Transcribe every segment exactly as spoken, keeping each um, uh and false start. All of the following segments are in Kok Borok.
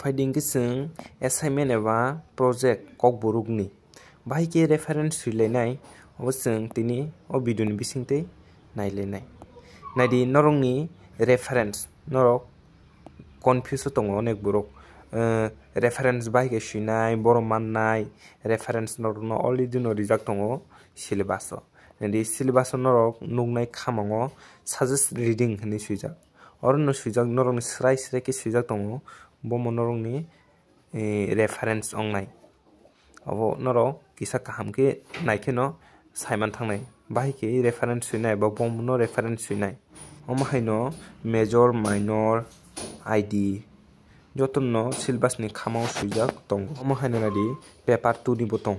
Phaidi hwnkhe chwng assignment eba project kokborokni bahai khe reference swilainai, obo chwng tini o video ni bisingtwi nailainai. Naidi norokni reference, norok confuse o tongo onek borok. Eh, reference bahai khe swinai, borok mannai, reference norokno already no rijak tongo syllabus o. Naidi syllabus o norok nuknai khamango suggest reading hinwi swijak. Orono swijak, norokni srai srai khe swijak tongo, bomo norokni, eh, reference wngnai. Obo norok kisa kaham khe naikheno saiman thangnai. Bahai khe reference swinai, bo bomono reference swinai. Omo haino major, minor, I D jotono syllabus ni khamao swijak tongo. Omo haino naidi paper two ni bo tong.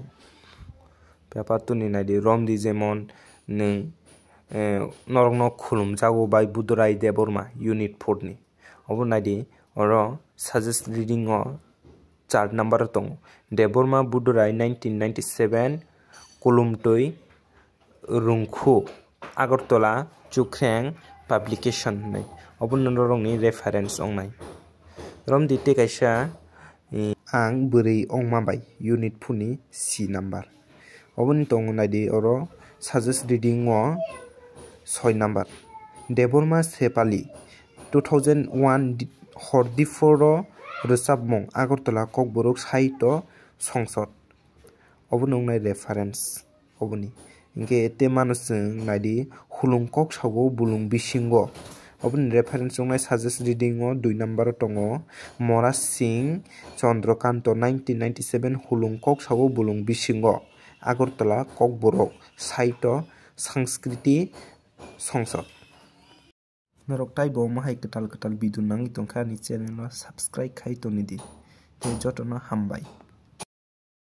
Paper two ni naidi romdi jemon nwng, eh, norokno khulumjago bai Budurai Debbarma unit four ni. Obo naidi oro suggest reading o char number o tongo. Debbarma Budurai nineteen ninety-seven, Kulumtwi Rungkhu, Agartala, Chukhreng publication hinwi. Obo norokni reference wngnai. Romdi tei kaisa, eh, ang bwrwi ongma bai unit four ni C number. Oboni tongo naidi oro suggest reading o soi number. Debbarma Sepali two thousand one di-, hor diphoro rwchapmung Agartala Kokborok Sahitya Songsod. Obo nuknai reference oboni. Hinkhe tei mano chwng naidi hulung kok sao bulung bisingo. Oboni reference wngnai suggest reading o dui number o tongo Mora Singh Chandrakanta nineteen ninety-seven hulung kok sao bulung bisingo Agartala Kokborok Sahitya Sanskriti Songsod. Norok taibo omo hai kwtal kwtal video nangwi tongkha ani channel o subscribe khai tongdi. Tei jotono hambai.